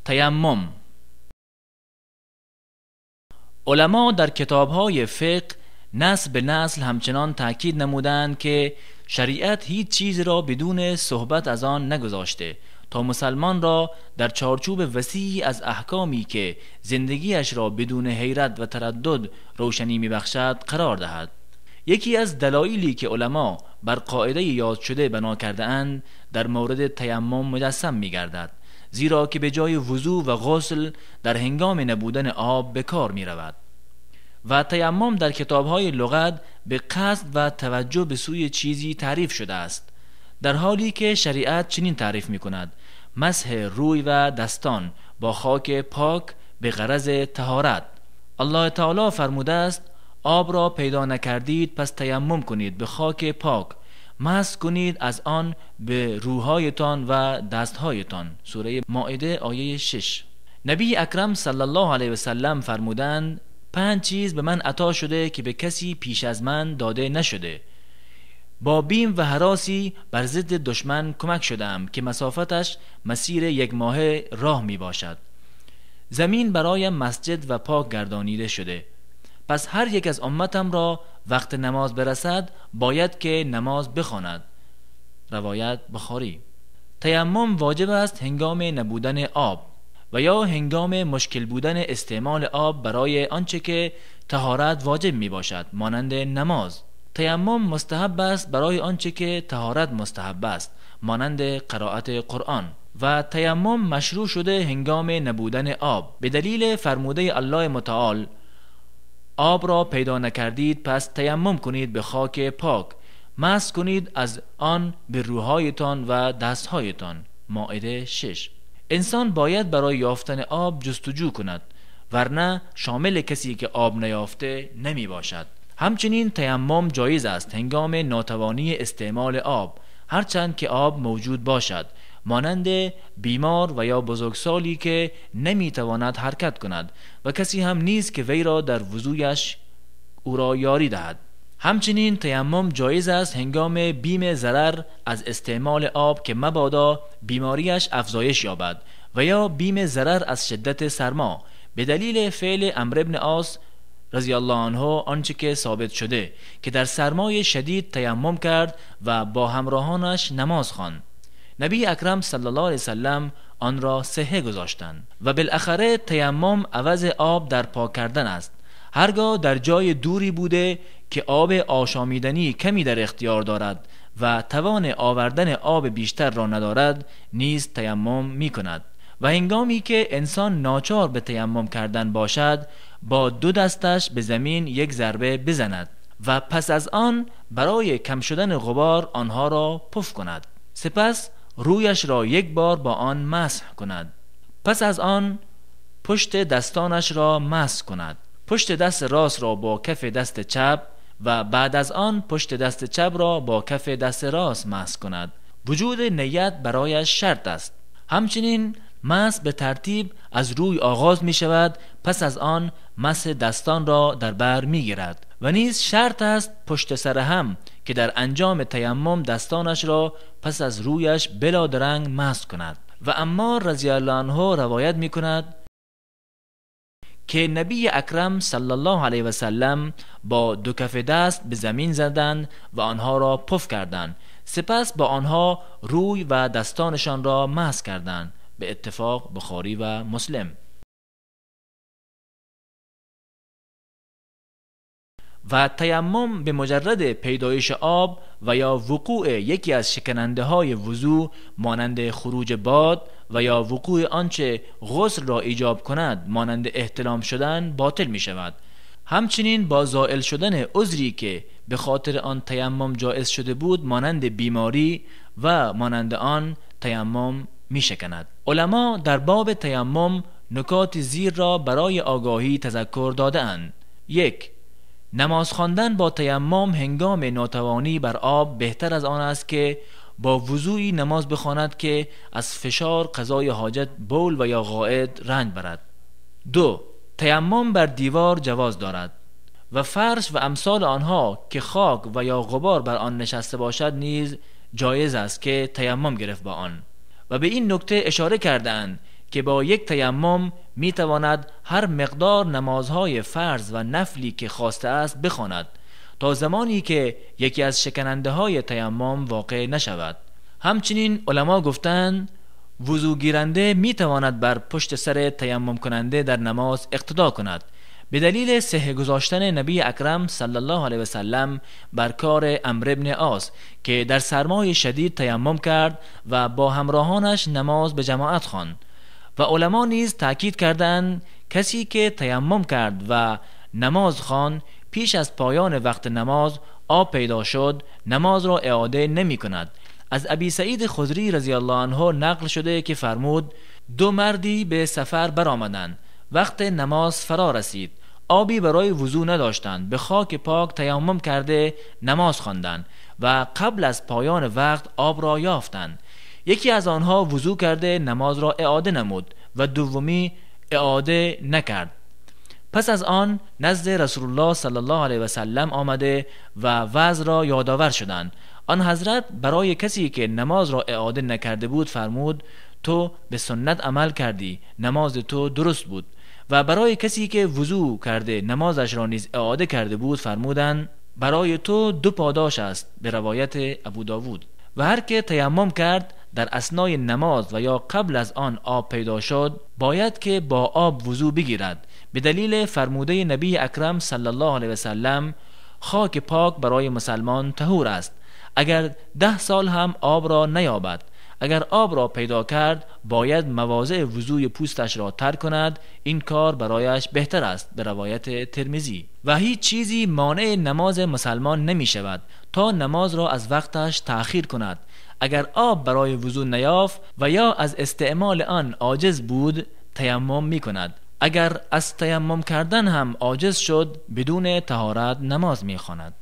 تیمم. علما در کتاب‌های فقه نسل به نسل همچنان تاکید نمودند که شریعت هیچ چیز را بدون صحبت از آن نگذاشته تا مسلمان را در چارچوب وسیعی از احکامی که زندگیش را بدون حیرت و تردد روشنی می‌بخشد قرار دهد. یکی از دلایلی که علما بر قاعده یاد شده بنا کرده اند در مورد تیمم مجسم می‌گردد، زیرا که به جای وضو و غسل در هنگام نبودن آب به کار می‌رود و تیمم در کتاب‌های لغت به قصد و توجه به سوی چیزی تعریف شده است، در حالی که شریعت چنین تعریف می‌کند: مسح روی و دستان با خاک پاک به غرض طهارت. الله تعالی فرموده است: آب را پیدا نکردید پس تیمم کنید به خاک پاک، مسح کنید از آن به روحایتان و دستهایتان. سوره مائده آیه 6. نبی اکرم صلی الله علیه و سلم فرمودند: 5 چیز به من عطا شده که به کسی پیش از من داده نشده. با بیم و هراسی بر ضد دشمن کمک شدم که مسافتش مسیر 1 ماه راه می باشد. زمین برای مسجد و پاک گردانیده شده، پس هر یک از امتم را وقت نماز برسد باید که نماز بخواند. روایت بخاری. تیمم واجب است هنگام نبودن آب و یا هنگام مشکل بودن استعمال آب برای آنچه که طهارت واجب می باشد، مانند نماز. تیمم مستحب است برای آنچه که طهارت مستحب است، مانند قرائت قرآن. و تیمم مشروع شده هنگام نبودن آب به دلیل فرموده الله متعال: آب را پیدا نکردید پس تیمم کنید به خاک پاک، مسح کنید از آن به روحایتان و دستهایتان. مائده 6. انسان باید برای یافتن آب جستجو کند، ورنه شامل کسی که آب نیافته نمی باشد. همچنین تیمم جایز است هنگام ناتوانی استعمال آب، هرچند که آب موجود باشد، مانند بیمار و یا بزرگسالی که نمیتواند حرکت کند و کسی هم نیست که وی را در وضویش او را یاری دهد. همچنین تیمم جایز است هنگام بیم ضرر از استعمال آب که مبادا بیماریش افزایش یابد و یا بیم ضرر از شدت سرما به دلیل فعل عمرو بن عاص رضی الله عنه، آنچه که ثابت شده که در سرمای شدید تیمم کرد و با همراهانش نماز خواند. نبی اکرم صلی الله علیه وسلم آن را صحه گذاشتند. و بالاخره تیمم عوض آب در پاک کردن است. هرگاه در جای دوری بوده که آب آشامیدنی کمی در اختیار دارد و توان آوردن آب بیشتر را ندارد، نیز تیمم می کند. و هنگامی که انسان ناچار به تیمم کردن باشد، با 2 دستش به زمین 1 ضربه بزند و پس از آن برای کم شدن غبار آنها را پف کند. سپس رویش را 1 بار با آن مسح کند. پس از آن پشت دستانش را مسح کند. پشت دست راست را با کف دست چپ و بعد از آن پشت دست چپ را با کف دست راست مسح کند. وجود نیت برایش شرط است. همچنین مسح به ترتیب از روی آغاز می شود، پس از آن مسح دستان را در بر می گیرد. و نیز شرط است پشت سر هم که در انجام تیمم دستانش را پس از رویش بلا درنگ مسح کند. و عمار رضی الله عنه روایت می کند که نبی اکرم صلی الله علیه و سلم با 2 کف دست به زمین زدند و آنها را پف کردند، سپس با آنها روی و دستانشان را مسح کردند. به اتفاق بخاری و مسلم. و تیمم به مجرد پیدایش آب و یا وقوع یکی از شکننده های وضو مانند خروج باد و یا وقوع آنچه غسل را ایجاب کند مانند احتلام شدن باطل می شود. همچنین با زائل شدن عذری که به خاطر آن تیمم جایز شده بود مانند بیماری و مانند آن تیمم می شکند. علما در باب تیمم نکات زیر را برای آگاهی تذکر داده‌اند. 1. نماز خواندن با تیمم هنگام ناتوانی بر آب بهتر از آن است که با وضوعی نماز بخواند که از فشار قضای حاجت بول و یا غائط رنج برد. 2. تیمم بر دیوار جواز دارد و فرش و امثال آنها که خاک و یا غبار بر آن نشسته باشد نیز جایز است که تیمم گرفت با آن. و به این نکته اشاره کردند که با یک تیمم میتواند هر مقدار نمازهای فرض و نفلی که خواسته است بخواند تا زمانی که یکی از شکننده های تیمم واقع نشود. همچنین علما گفتند وضو گیرنده میتواند بر پشت سر تیمم کننده در نماز اقتدا کند، به دلیل صحه گذاشتن نبی اکرم صلی الله علیه و سلم بر کار عمرو بن عاص که در سرمای شدید تیمم کرد و با همراهانش نماز به جماعت خواند. و علما نیز تاکید کردند کسی که تیمم کرد و نماز خواند پیش از پایان وقت نماز آب پیدا شد نماز را اعاده نمی کند. از ابی سعید خدری رضی الله عنه نقل شده که فرمود دو مردی به سفر برآمدند، وقت نماز فرا رسید، آبی برای وضو نداشتند، به خاک پاک تیمم کرده نماز خواندند و قبل از پایان وقت آب را یافتند. یکی از آنها وضو کرده نماز را اعاده نمود و دومی اعاده نکرد. پس از آن نزد رسول الله صلی الله علیه و سلم آمده و وضع را یادآور شدند. آن حضرت برای کسی که نماز را اعاده نکرده بود فرمود تو به سنت عمل کردی، نماز تو درست بود. و برای کسی که وضو کرده نمازش را نیز اعاده کرده بود فرمودند برای تو دو پاداش است، به روایت ابو داود. و هر که تیمم کرد در اثنای نماز و یا قبل از آن آب پیدا شد باید که با آب وضو بگیرد، به دلیل فرموده نبی اکرم صلی الله علیه و سلم خاک پاک برای مسلمان طهور است، اگر 10 سال هم آب را نیابد. اگر آب را پیدا کرد باید مواضع وضوی پوستش را تر کند، این کار برایش بهتر است، به روایت ترمذی. و هیچ چیزی مانع نماز مسلمان نمی شود تا نماز را از وقتش تأخیر کند. اگر آب برای وضو نیافت و یا از استعمال آن عاجز بود تیمم می کند. اگر از تیمم کردن هم عاجز شد بدون طهارت نماز می خواند.